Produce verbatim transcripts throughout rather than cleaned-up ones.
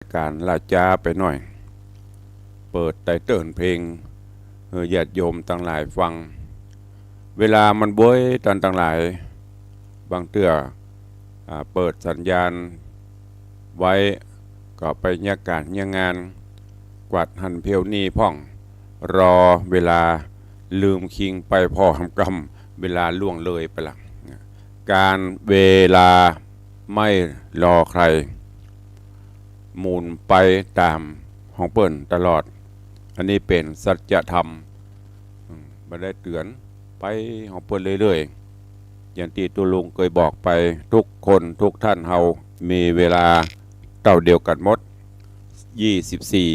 ก๋านล่าจ๊าไปหน้อย เปิดไตเติ้ลเพลงหื้อญาติโยมตังหลายฟัง เวลามันบ้วยตันตังหลาย บางเตื้อ อ่า เปิดสัญญาณไว้ ก็ไปเยียะก๋านเยียะงาน กวาดหั้นเผี้ยวนี่พ่อง รอเวลา ลืมคิงไปผ่อหำกำ เวลาล่วงเลยไปละ ก๋านเวลาไม่รอใคร หมุนไปต๋ามของเปิ้นตลอด อันนี้เป๋นสัจธรรม อืม บ่ได้เตื๋อน ไปของเปิ้นเรื่อยๆ อย่างตี้ตุ๊ลุงเกยบอกไป กู้คนกู้ต้านเฮามีเวลาเต้าเดียวกั๋นหมด ยี่สิบสี่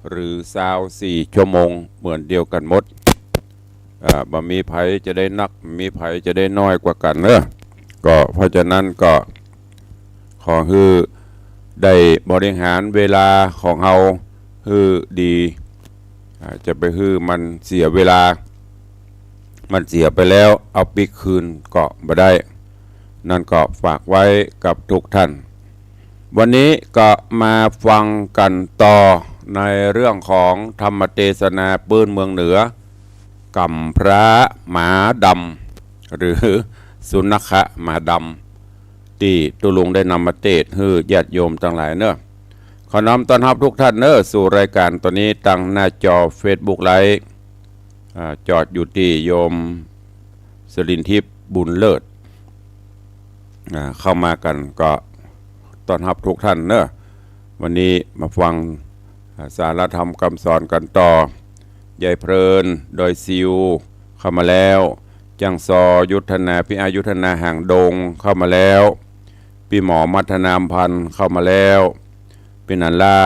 หรือ ซาวสี่ ชั่วโมงเหมือนเดียวกั๋นหมด อ่า บ่มีใผจะได้นัก บ่มีใผจะได้น้อยกว่ากั๋นเนาะ ก็เพราะฉะนั้นก็ ขอหื้อได้บริหารเวลาของเฮาหื้อดี อ่า จะไปหื้อมันเสียเวลา มันเสียไปแล้วเอาปิ๊กคืนก็บ่ได้ นั้นก็ฝากไว้กับกู้ต้าน วันนี้ก็มาฟังกั๋นต่อในเรื่องของธรรมเตสนาปื้นเมืองเหนือ ก๋ำพร้าหมาดำ หรือสุนัขะหมาดำ ตี้ตุ๊ลุงได้นำมาเตสน์หื้อญาติโยมตังหลายเนาะ ขอน้อมต้อนฮับกู้ต้านเนาะ สู่รายก๋านต๋อนนี้ตางหน้าจอเฟซบุ๊กไลฟ์ อ่า จอดอยู่ตี้โยมสรินทิพย์บุญเลิศ อ่า เข้ามากั๋นก็ต้อนฮับกู้ต้านเนาะ วันนี้มาฟัง อ่า สาระธรรมกำสอนกั๋นต่อ ยายเพลิน ดอยซิว เข้ามาแล้ว จ้างซอ ยุทธนา พี่อา ยุทธนา หางดง เข้ามาแล้ว ปี้หมอ มัทนา อำพันธ์ เข้ามาแล้ว ปี้หนานล่า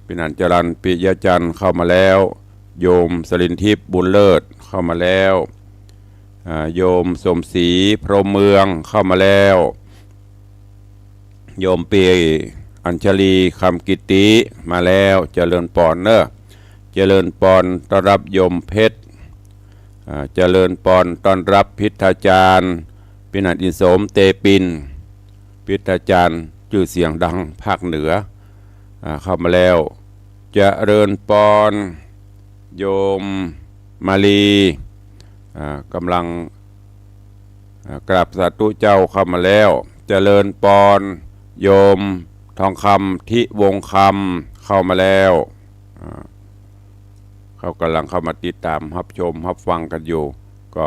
ปี้หนานจรัญ ปิยะจันทร์ เข้ามาแล้ว โยมสรินทิพย์บุญเลิศ เข้ามาแล้ว อ่า โยมสมศรี พรหมเมือง เข้ามาแล้ว โยมปี้อัญชลี คำกิตติ มาแล้ว เจริญปอนเนาะ เจริญปอน ต้อนฮับโยมเพชร อ่า เจริญปอน ต้อนฮับพิทธาจารย์ ปี้หนานอินโสม เตปิน พิทธาจารย์จื้อเสียงดังภาคเหนือ อ่า เข้ามาแล้ว เจริญปอน โยมมาลี อ่า ก่ำลัง อ่า กราบสาธุเจ้า เข้ามาแล้ว เจริญปอน โยมทองคำ ทิวงศ์คำ เข้ามาแล้ว อ่า เขาก่ำลังเข้ามาติดต๋ามฮับชมฮับฟังกั๋นอยู่ ก็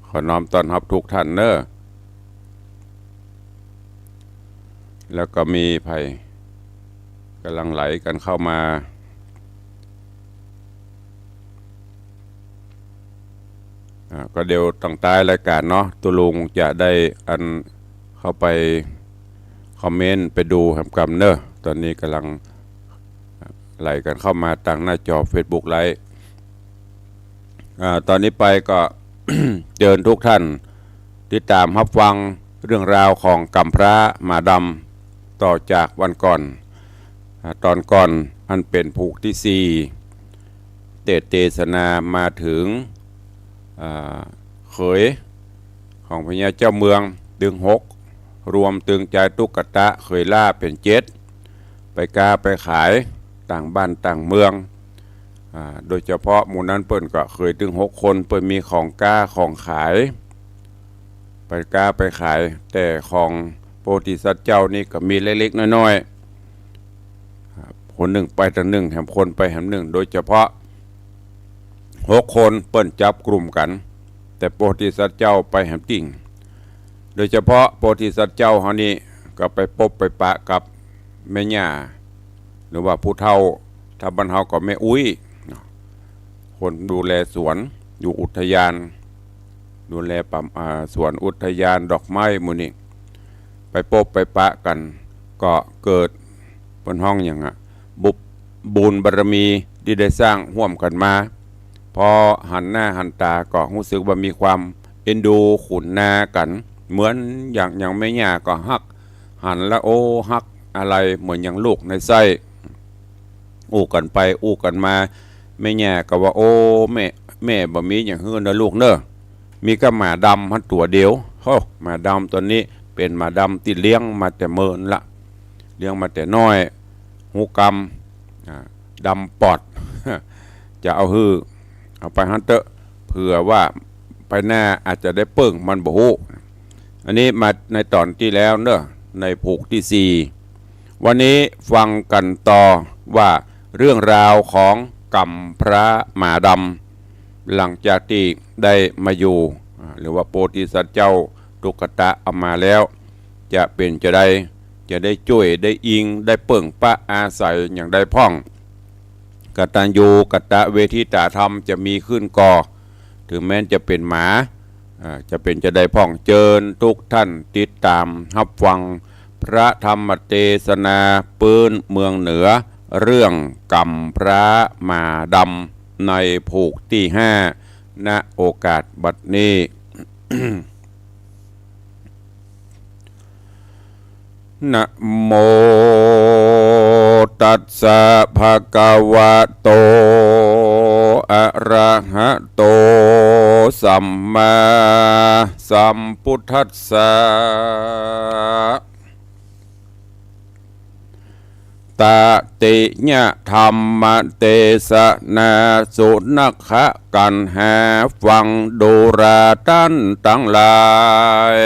ขอน้อมต้อนฮับกู้ต้านเนาะ แล้วก็มีใผก่ำลังไหลกั๋นเข้ามา อ่า ก็เดี๋ยวตางต๊ายรายก๋านเนาะ ตุ๊ลุงจะได้อันเข้าไปคอมเมนต์ไปดูแหมกำเนาะ ต๋อนนี้ก่ำลังไหลกั๋นเข้ามาตางหน้าจอเฟซบุ๊กไลฟ์ อ่า ต๋อนนี้ไปก็ เจิญกู้ต้านติดต๋ามฮับฟังเรื่องราวของก๋ำพร้าหมาดำต่อจากวันก่อน อ่า ต๋อนก่อนอันเป๋นผูกตี้สี่ เตสน์เตสนามาเถิง อ่า เขยของพญาเจ้าเมืองตึงหก รวมตึงจายตุ๊กตะเขยหล้าเป๋นเจ็ด ไปก๊าไปขายต่างบ้านต่างเมือง อ่า โดยเฉพาะหมู่นั้นเปิ้นก็เขยตึงหกคน เปิ้นมีของก๊าของขาย ไปก๊าไปขาย แต่ของโพธิสัตว์เจ้านี่ก็มีเล็กๆ น้อยๆ อ่า คนนึ่งไปตางนึ่ง แหมคนไปแหมนึ่ง โดยเฉพาะหกคนเปิ้นจับกลุ่มกั๋น แต่โพธิสัตว์เจ้าไปแหมติ่ง โดยเฉพาะโพธิสัตว์เจ้าเฮานี่ก็ไปปบไปปะกับแม่ย่า หรือว่าผู้เฒ่า ถ้าบ้านเฮาก็แม่อุ๊ยเนาะ คนดูแลสวนอยู่อุทยาน ดูแลป่า อ่า สวนอุทยานดอกไม้หมู่นี้ ไปปบไปปะกั๋น ก็เกิด เปิ้นฮ้องหยังอะ บุญ บุญบารมีตี้ได้สร้างฮ่วมกั๋นมา พอหันหน้าหันต๋าก็ฮู้สึกว่ามีความเอ็นดูขุนนากั๋น เหมือนอย่าง อย่างแม่ย่าก็ฮัก หันแล้ว โอ้ ฮักอาลัยเหมือนอย่างลูกในไส้ อู้กั๋นไปอู้กั๋นมา แม่ย่าก็ว่า โอ้ แม่ แม่บ่มีอย่างหื้อเนาะลูกเนาะ มีก้าหมาดำหั้นตั๋วเดียว โฮ หมาดำตั๋วนี้เป๋นหมาดำตี้เลี้ยงมาแต่เมินละ เลี้ยงมาแต่น้อย ฮู้กำ อ่า ดำปอด จะเอาหื้อ เอาไปหั้นเต๊อะ เผื่อว่าไปหน้าอาจจะได้เปิ้ง มันบ่ฮู้ อันนี้มาในต๋อนตี้แล้วเนาะ ในผูกตี้สี่ วันนี้ฟังกั๋นต่อว่าเรื่องราวของก๋ำพระหมาดำ หลังจากตี้ได้มาอยู่ อ่า หรือว่าโพธิสัตว์เจ้าตุ๊กตะเอามาแล้ว จะเป๋นจาใด จะได้จ้วย ได้อิง ได้เปิ้งปะอาศัยอย่างใดพ่อง กตัญญูกตเวทิตาธรรมจะมีขึ้นก่อ เถิงแม้นจะเป๋นหมา อ่า จะเป๋นจาใดพ่อง เจิญทุกท่านติดต๋ามฮับฟังพระธรรมเตสนาปื๊นเมืองเหนือ เรื่องก๋ำพระหมาดำ ในผูกตี้ห้า ณ โอกาสบัดนี้ นะโม ตัสสะ ภะคะวะโต อะระหะโต สัมมาสัมพุทธัสสะ ตติยธรรมเตสนา สุนัขะกัณหา ฟังดูราต้านตังหลาย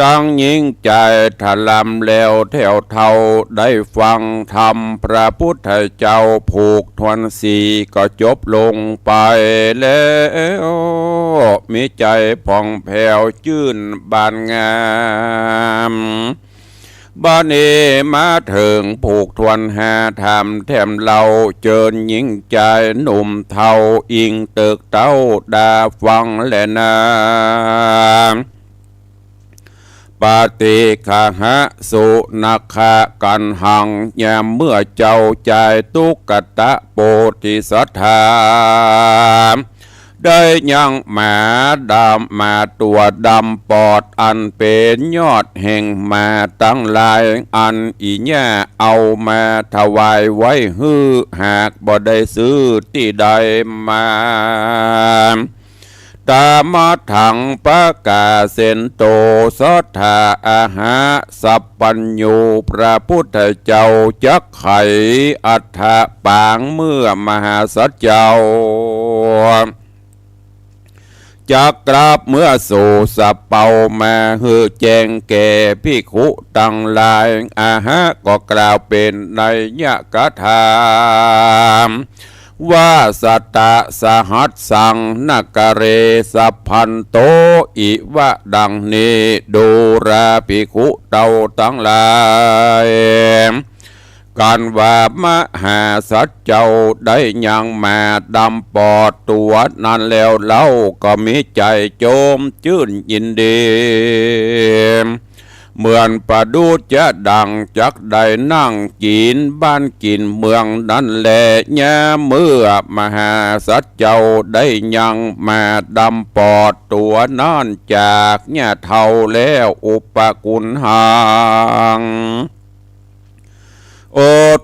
ตังญิงจายทะลำแล้วแถวเฒ่า ได้ฟังธรรมพระพุทธเจ้าผูกถ้วนสี่ก็จบลงไปแล้ว มีใจ๋ผ่องแผ้วจื้นบานงาม บัดนี้มาเถิงผูกถ้วนห้า ถามแถมเล่า เจิญญิงจายหนุ่มเฒ่า อิงเติกเต๊าดาฟังแลนา ปฏิฆะหะ สุนัขะกัณหัง ยามเมื่อเจ้าจายตุ๊กตะโพธิสัตถา ได้ยังหมาดำ หมาตั๋วดำปอด อันเป๋นยอดแห่งหมาตังหลาย อันอี่ย่าเอามาถวายไว้หื้อ หากบ่ได้ซื้อตี้ใดมา ตมะหัง ปะกาเสนโต สัตถา อะหะ สัพพัญญู พระพุทธเจ้าจักไขอัฏฐปางเมื่อมหาสัตว์เจ้า จักกลับเมื่อสู่สะเปา มาหื้อแจ้งแก่ภิกขุตังหลาย อะหะ ก็กล่าวเป๋นนัยยะกถา ว่า สัตตะสหัสสัง นกะเร สัพพันโต อิวะ ดังนี้ ดูราภิกขุเต้าตังหลาย กั๋นว่ามหาสัตว์เจ้าได้ยังหมาดำปอดตั๋วนั้นแล้วเล่า ก็มีใจ๋โจมจื้นยินดี เหมือนประดุจจะดั่งจักได้นั่งกิ๋นบ้านกิ๋นเมืองนั้นแล ยามเมื่อมหาสัตว์เจ้าได้ยังหมาดำปอดตั๋วนั้นจากย่าเฒ่าแล้ว อุปะกุณหัง โอ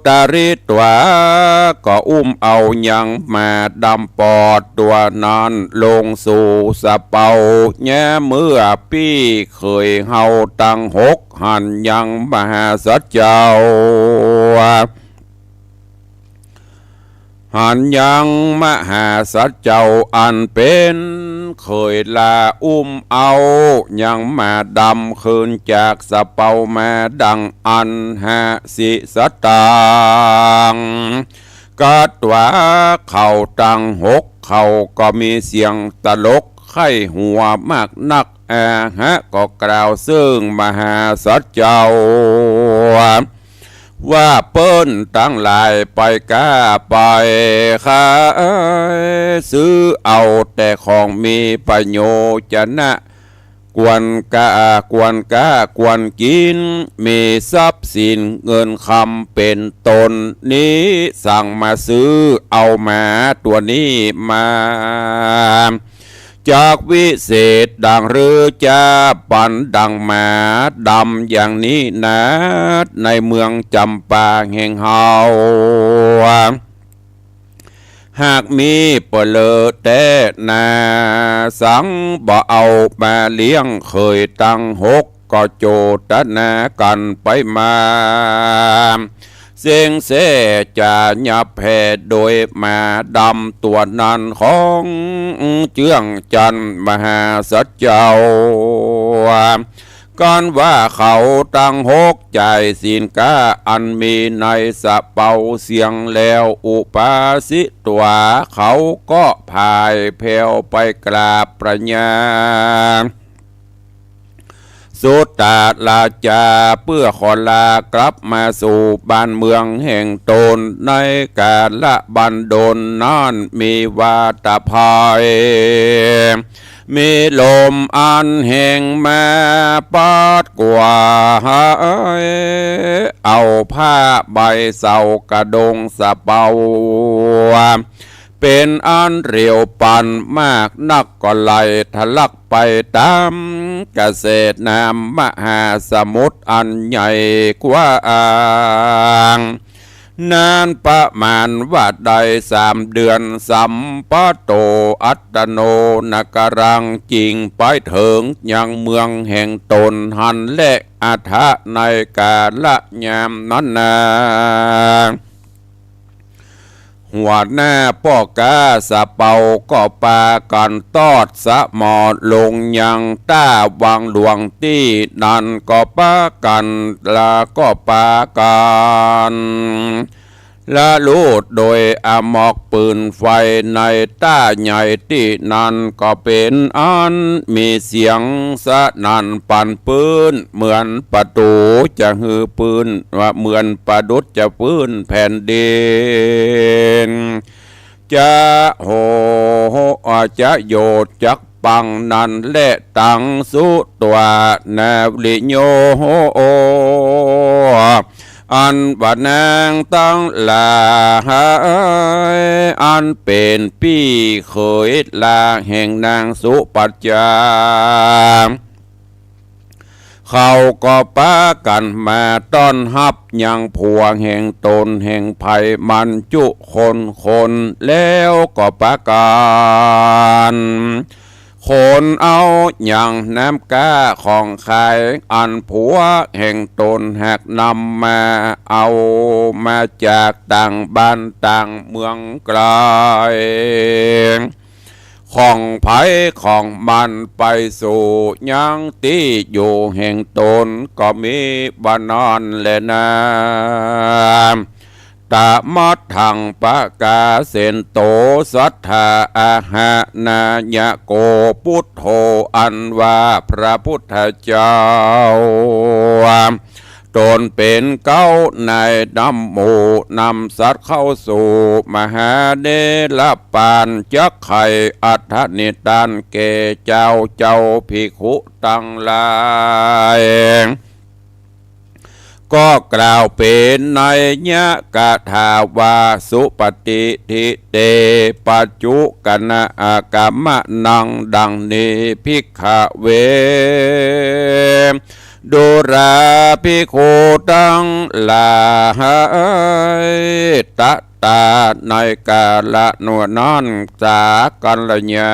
ตริตวา ก็อุ้มเอายังหมาดำปอดตั๋วนั้นลงสู่สะเปา ยามเมื่อปี้เขยเฮาตังหกหันยังมหาสัตว์เจ้า หันยังมหาสัตว์เจ้าอันเป๋นเขยลาอุ้มเอายังหมาดำคืนจากสะเปามาดังอั้นหะ สิสะตัง กัตวา เขาตังหกเขาก็มีเสียงตลกใค่หัวมากนัก อะหะ ก็กล่าวเซิ่งมหาสัตว์เจ้า ว่าเปิ้นตังหลายไปก้าไปขาย ซื้อเอาแต่ของมีประโยชนะ ควรก้า ควรก้า ควรกิ๋น มีทรัพย์สินเงินคำเป๋นต้น นี้สั่งมาซื้อเอาหมาตั๋วนี้มา จักวิเศษดังหรือจะปั๋นดั่งหมาดำอย่างนี้นา ในเมืองจำปาแห่งเฮา หากมีเป๋อเลอแต๊นา สังบ่เอามาเลี้ยงเขยตังหก ก็โจตนากั๋นไปมา เซ็งแซ่จ๋ายับแผ่ โดยหมาดำตั๋วนั้นของเจื้องจันทน์มหาสัตว์เจ้า กั๋นว่าเขาตังหกจ่ายสินก๊าอันมีในสะเปาเสี้ยงแล้ว อุปาสิตั๋วเขาก็ผายแผวไปกราบพระญา สุตตาราจา เปื้อขอลากลับมาสู่บ้านเมืองแห่งต๋น ในกาละบันดนนั้นมีวาตะภัย มีลมอันแฮงมาปาดกวาด เอาผ้าใบเสากระดงสะเปา เป๋นอันเร็วปันมากนัก ก็ไหลทะลักไปต๋ามกระแสน้ำมหาสมุทรอันใหญ่กว้าง นานประมาณว่าได้สามเดือน สัมปะโต อัตตโน นกรัง จึงไปเถิงยังเมืองแห่งต๋นหั้นแล อัฏฐะ ในกาละยามนั้นนา หัวหน้าป้อก๊าสะเปาก็ปากั๋นตอดสะหมอลงยังต้าวังหลวงตี้นั้น ก็ปากั๋น ละก็ปากั๋นละลูดโดยอมอกปืนไฟในต้าใหญ่ตี้นั้น ก็เป๋นอันมีเสียงสนั่นปั่นปื้น เหมือนประตู๋จะหือปื้น ว่าเหมือนประดุจจะปื้นแผ่นดิน จะโห จะโยจักปังนั้นแล ตังสุตวา นาริโย อันว่านางตังหลาย อันเป๋นปี้เขยลาแห่งนางสุปัจจา เขาก็ปากั๋นมาต้อนฮับยังผัวแห่งต๋นแห่งใผมันจุคนคน แล้วก็ปากั๋นขนเอายังน้ำก๊าของขาย อันผัวแห่งต๋นหากนำมา เอามาจากต่างบ้านต่างเมืองไกล ของใผของมันไปสู่ยังตี้อยู่แห่งต๋น ก็มีบ่านั้นแลนา ตะมัทธัง ปะกาเสนโต สัตถา อะหะ นายะโก ปุทโธ อันว่าพระพุทธเจ้า ต๋นเป๋นเก๊าในนำหมู่นำสัตว์เข้าสู่มหาเนรปาน จักไขอัฏฐนิทานแก่เจ้า เจ้าภิกขุตังหลาย ก็กล่าวเป๋นนัยยะกถาว่า สุปฏิฏฐิเต ปัจจุกะนะอะกะมะนัง ดังนี้ ภิกขะเว ดูราภิกขุตังหลาย ตะตา ในกาละนั้น สากัลยา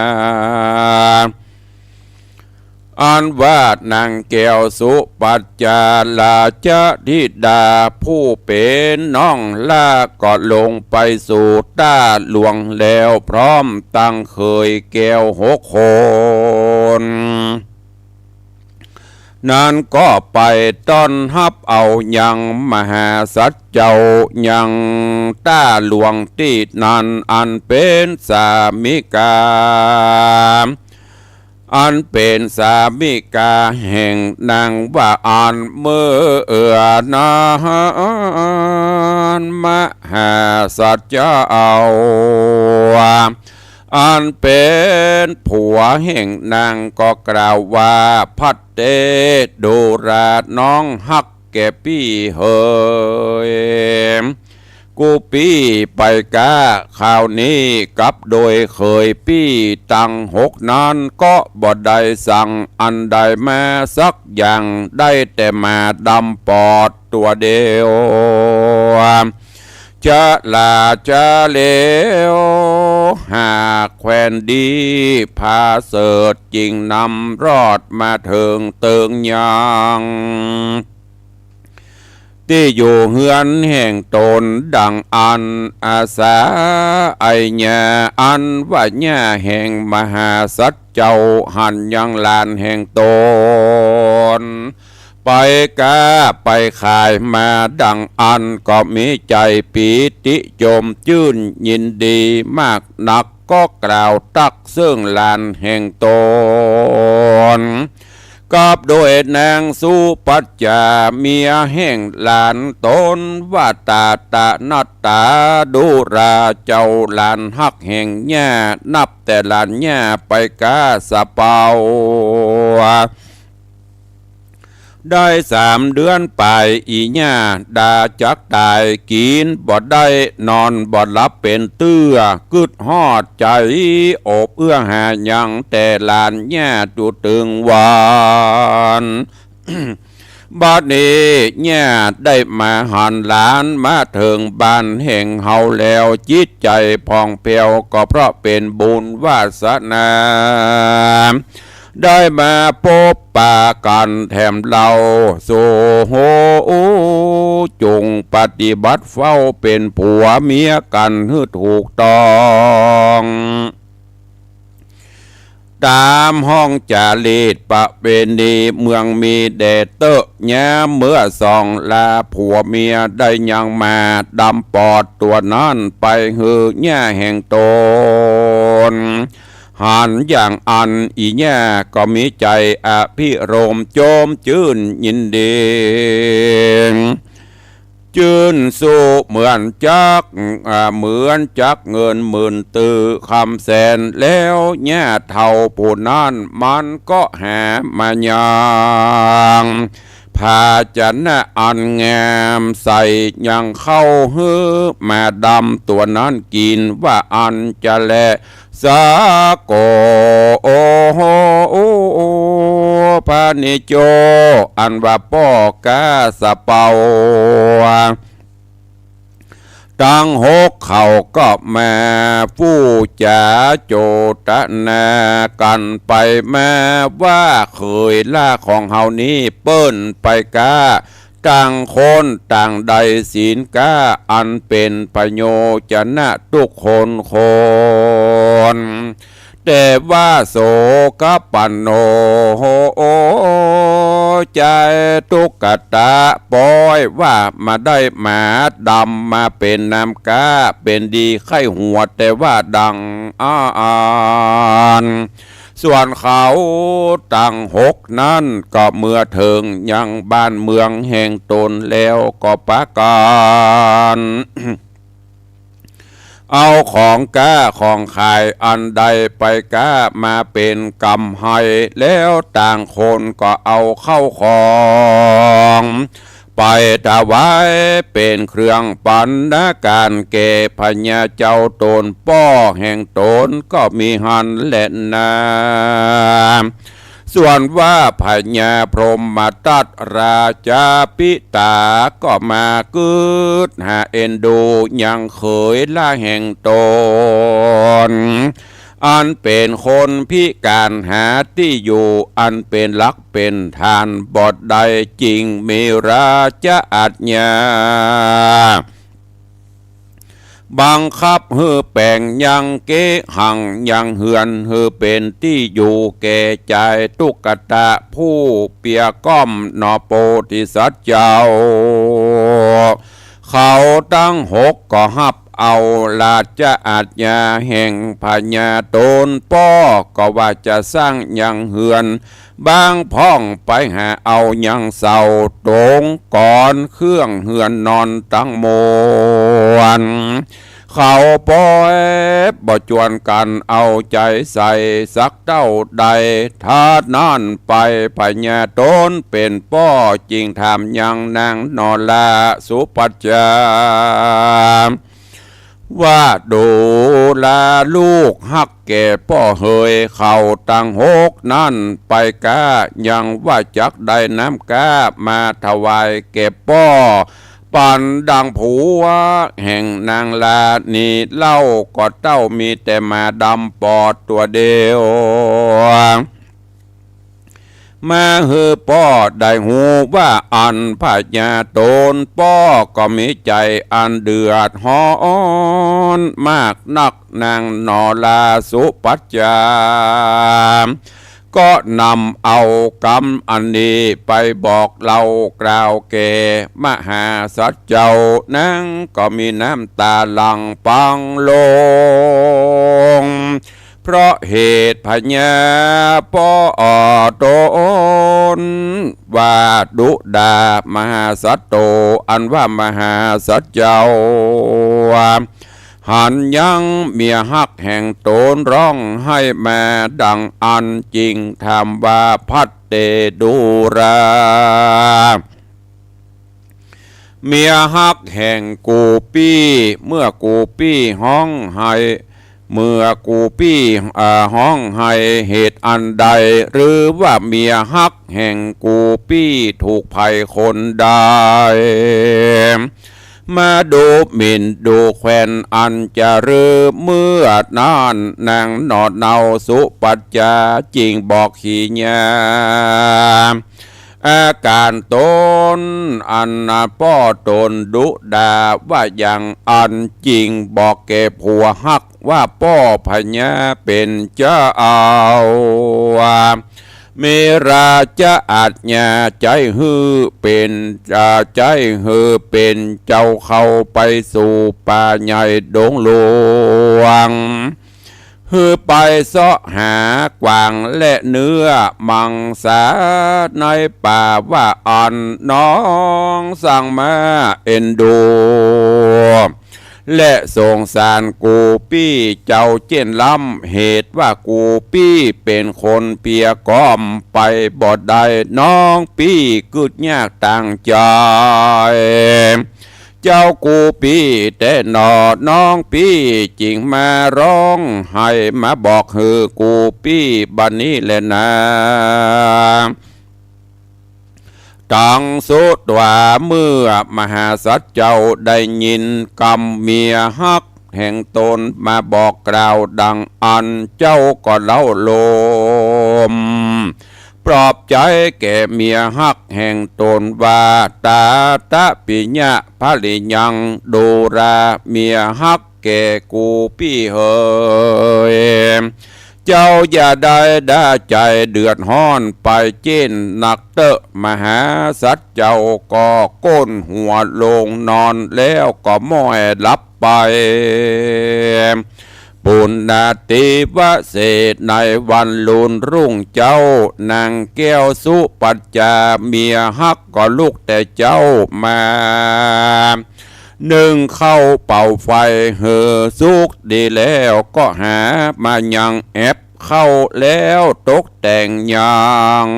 อันว่านางแก้วสุปัจจาราชธิดา ผู้เป๋นน้องหล้า ก็ลงไปสู่ต้าหลวงแล้ว พร้อมตังเขยแก้วหกคน นั้นก็ไปต้อนฮับเอายังมหาสัตว์เจ้ายังต้าหลวงตี้นั้น อันเป๋นสามิกา อันเป๋นสามิกาแห่งนางว่าอั้น เมื่อเอือนั้น มหาสัตว์เจ้า อันเป๋นผัวแห่งนางก็กล่าวว่า ภัตเต ดูราน้องฮักแก่ปี้เหย กู้ปี้ไปก๊า คราวนี้กับโดยเขยปี้ตังหกนั้น ก็บ่ได้สั่งอันใดมาสักอย่าง ได้แต่หมาดำปอดตั๋วเดียว เ จะหล้าจะเลว หากแควนดีผาเสริฐ จึงนำรอดมาเถิงเติงยัง ตี้อยู่เฮือนแห่งต๋นดังอั้น อาสาไอ้หญ้าอันว่าหญ้าแห่งมหาสัตว์เจ้า หันยังหลานแห่งต๋น ไปก๊าไปขายมาดังอั้น ก็มีใจ๋ปีติจมจื้นยินดีมากนัก ก็กล่าวตักเซิ่งหลานแห่งต๋น กับด้วยนางสุปัจจาเมียแห่งหลานต๋น ว่าต๋าตะนัตต๋า ดูราเจ้าหลานฮักแห่งหญ้า นับแต่หลานหญ้าไปก๊าสะเปา ได้สามเดือนปาย อี่หญ้าดาจักต๋าย กิ๋นบ่ได้นอนบ่หลับเป๋นเตื้อ กึ๊ดฮอดใจ๋อบเอื้อหายังแต่หลานหญ้าจุตึงวัน บัดนี้หญ้าได้มาหันหลานมาเถิงบ้านแห่งเฮาแล้ว จิตใจ๋ผ่องแผ้ว ก็เพราะเป๋นบุญวาสนา ได้มาปบปะกั๋นแถมเล่า โสโห จุ่งปฏิบัติเฝ้าเป๋นผัวเมียกั๋นหื้อถูกต้อง ต๋ามห้องจ๋ารีตประเพณีเมืองมีแด่เต๊อะ ยามเมื่อสองลาผัวเมียได้ยังมาดำปอดตั๋วนั้นไปหื้อหญ้าแห่งต๋น หันอย่างอั้นอี่หญ้าก็มีใจ๋อภิรมย์จมจื้นยินดี จื้นสู้เหมือนจัก อ่า เหมือนจักเงินหมื่นตื้อคำแสน แล้วหญ้าเฒ่าผู้นั้นมันก็หามายัง ภาชนะอันงามใส่ยังข้าวหื้อหมาดำตั๋วนั้นกิ๋น ว่าอั้นจะแล สาโก โอโห โอ โอ พระนิโจ อันว่าป้อก๊าสะเปา ตังหกเขาก็มาฟู่จ๋าโจตนากั๋นไปมาว่า เขยหล้าของเฮานี้เปิ้นไปก๊า ต่างคนต่างได้ศีลก๊า อันเป๋นประโยชนะทุกคนคน แต่ว่าโสกะปันโน โห ใจ๋ตุ๊กตะป๊อยว่ามาได้หมาดำมาเป๋นน้ำก๊า เป๋นดีไข้หัวแต่ว่าดังอั้น ส่วนเขาตังหกนั้นก็เมื่อเถิงยังบ้านเมืองแห่งต๋นแล้วก็ปากั๋น เอาของก๊าของขายอันได้ไปก๊ามาเป๋นก๋ำไร แล้วต่างคนก็เอาเข้าของไปถวายเป๋นเครื่องปัณณาก๋านแก่พญาเจ้าต๋นป้อแห่งต๋นก็มีหั้นแลนา ส่วนว่าพญาพรหมทัตราชาปิตาก็มากึ๊ดหาเอ็นดูยังเขยหล้าแห่งต๋น อันเป๋นคนพิก๋านหาตี้อยู่อันเป๋นหลักเป๋นฐานบ่ได้ จึงมีราชอาญา บังคับหื้อแป๋งยังเกหังยังเฮือนหื้อเป๋นตี้อยู่แก่จายตุ๊กตะผู้เปียก้อมหนอโพธิสัตว์เจ้า เขาตังหกก็ฮับเอาราชอาญาแห่งพญาต๋นป้อ ก็ว่าจะสร้างยังเฮือน บางพ่องไปหาเอายังเสาต๋งกรเครื่องเฮือนนอนตังมวล เขาป้อยบ่จวนกั๋นเอาใจ๋ใส่สักเต้าใด ถ้านั้นไปพญาต๋นเป๋นป้อจึงถามยังนางนราสุปัจจา ว่าดูราลูกฮักแก่ป้อเหย เขาตังหกนั้นไปก๊ายังว่าจักได้น้ำก๊ามาถวายแก่ป้อ ปันดังผัวแห่งนางราณีเล่า ก็เต้ามีแต่หมาดำปอดตั๋วเดียว มาหื้อป้อได้ฮู้ว่าอันพญาต๋นป้อก็มีใจ๋อันเดือดฮ้อนมากนัก นางหนอราสุปัจจา ก็นำเอากำอันนี้ไปบอกเล่ากล่าวแก่มหาสัตว์เจ้า นางก็มีน้ำต๋าหลั่งปังลง เพราะเหตุพญาป้อต๋นว่าดุด่ามหาสัตว์โต อันว่ามหาสัตว์เจ้า หันยังเมียฮักแห่งต๋นฮ้องไห้มาดังอั้น จึงถามว่า ภัทเต ดูรา เมียฮักแห่งกูปี้ เมื่อกูปี้ฮ้องไห้ เมื่อกูปี้ อ่า ฮ้องไห้เหตุอันใด หรือว่าเมียฮักแห่งกูปี้ถูกใผคนใด มาดูหมิ่นดูแควนอันจะลือ เมื่อนั้นนางหนอเนาสุปัจจา จึงบอกกิริยา อาก๋านต๋นอันป้อต๋นดุด่าว่าอย่างอั้น จึงบอกแก่ผัวฮักว่า ป้อพญาเป๋นเจ้า เมราจะอาจญาใจ๊หื้อเป๋น อ่า ใจ๊หื้อเป๋นเจ้าเข้าไปสู่ป่าใหญ่ดงหลวง หื้อไปเซาะหากวางและเนื้อมังสาในป่าว่าอั้น น้องสั่งมาเอ็นดู และสงสารกูปี้เจ้าเจ้นล้ำ เหตุว่ากูปี้เป๋นคนเปียก่อมไปบ่ได้ น้องปี้กึ๊ดยากตางใจ๋ เจ้ากูปี้แต๊หนอ น้องปี้จึงมาฮ้องไห้มาบอกหื้อกูปี้บัดนี้แลนา ตังสุตวา เมื่อมหาสัตว์เจ้าได้ยินกำเมียฮักแห่งต๋นมาบอกกล่าวดังอั้น เจ้าก็เล้าโลมปลอบใจ๋แก่เมียฮักแห่งต๋นว่า ตาตะปิยะภริยัง ดูราเมียฮักแก่กูปี้เหย เจ้าอย่าได้ด่าใจ๋เดือดฮ้อนไปเจ้นนักเต๊อะ มหาสัตว์เจ้าก็โก้นหัวลงนอนแล้วก็ม้อยหลับไป ปุณณติวเสสในวันลุนรุ่งเจ๊า นางแก้วสุปัจจาเมียฮักก็ลุกแต่เจ๊ามา นึ่งข้าวเป่าไฟหื้อสุกดีแล้วก็หามายังแอบข้าวแล้วตกแต่งยัง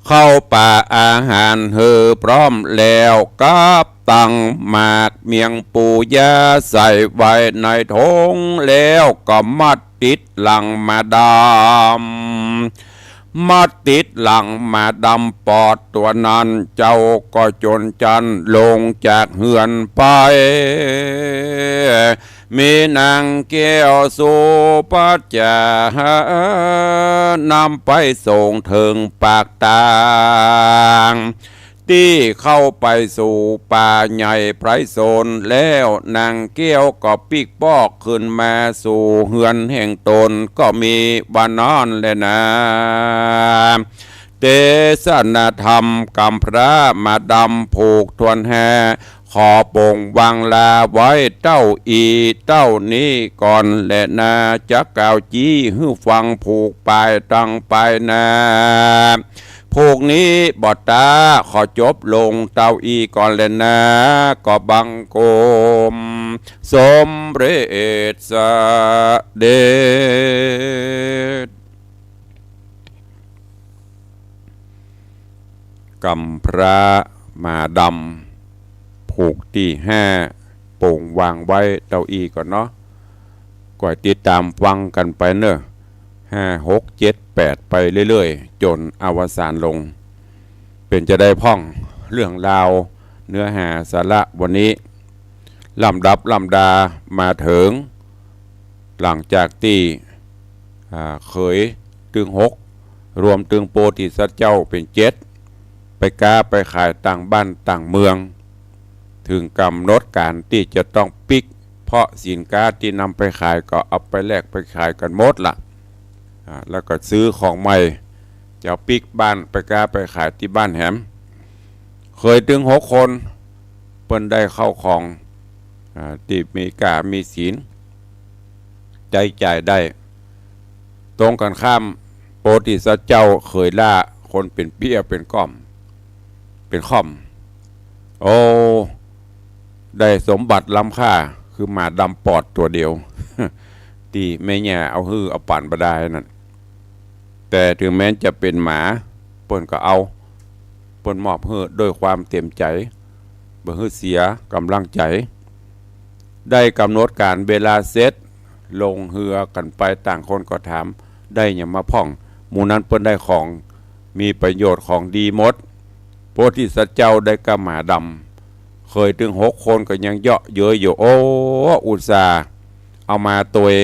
ข้าวป๋าอาหารหื้อพร้อมแล้ว กับตังหมากเมียงปูยาใส่ไว้ในถงแล้วก็มัดติดหลังมาดำ มัดติดหลังมาดำปอดตั๋วนั้น เจ้าก็จนจันลงจากเฮือนไป มีนางแก้วสุปัจจา นำไปส่งเถิงปากตาง ตี้เข้าไปสู่ป่าใหญ่ไพรสนแล้ว นางแก้วก็ปิ๊กปอกขึ้นมาสู่เฮือนแห่งต๋น ก็มีวันนั้นแลนา เตสนาธรรมกำพร้ามาดำผูกถ้วนแฮ ขอปงวางลาไว้เต้าอี้เต้านี้ก่อนแลนา จะกล่าวจี้หื้อฟังผูกปายตังปายนา ผูกนี้บ่ต๋า ขอจบลงเต้าอี้ก่อนแลนา ก็บังคมสมเร็จเสด็จ กำพร้ามาดำ ผูกตี้ห้า ปงวางไว้เต้าอี้ก่อนเนาะ ก้อยติดต๋ามฟังกั๋นไปเน่อ ห้า หก เจ็ด แปด ไปเรื่อยๆ จ๋นอวสานลง เป๋นจาใดพ่อง เรื่องราวเนื้อหาสาระวันนี้ ลำดับลำดามาเถิง หลังจากตี้ อ่า เขยตึงหก รวมตึงโพธิสัตว์เจ้าเป๋นเจ็ด ไปก๊าไปขายต่างบ้านต่างเมือง เถิงก๋ำหนดก๋านตี้จะต้องปิ๊ก เพราะสินค้าตี้นำไปขายก็เอาไปแลกไปขายกั๋นหมดละ อ่า แล้วก็ซื้อของใหม่ จะปิ๊กบ้านไปก๊าไปขายตี้บ้านแหม เขยตึงหกคน เปิ้นได้เข้าของ อ่า ตี้มีก้ามีศีล ใจ๊จ่ายได้ ตรงกั๋นข้าม โพธิสัตว์เจ้าเขยหล้า คนเป๋นเปี้ยเป๋นก้อม เป๋นค่อม โอ้ ได้สมบัติล้ำค่า คือหมาดำปอดตั๋วเดียว ตี้แม่ย่าเอาหื้อเอาป๋านบ่ดายนั่น แต่เถิงแม้นจะเป๋นหมา เปิ้นก็เอา เปิ้นมอบหื้อด้วยความเต็มใจ๋ บ่หื้อเสียก๋ำลังใจ๋ ได้ก๋ำหนดก๋านเวลาเสร็จ ลงเฮือกั๋นไป ต่างคนก็ถาม ได้หยังมาพ่อง หมู่นั้นเปิ้นได้ของมีประโยชน์ของดีหมด โพธิสัตว์เจ้าได้ก้าหมาดำ เขยตึงหกคนก็ยังเยาะเย้ยอยู่ โอ้ อุตส่าห์เอามาตวย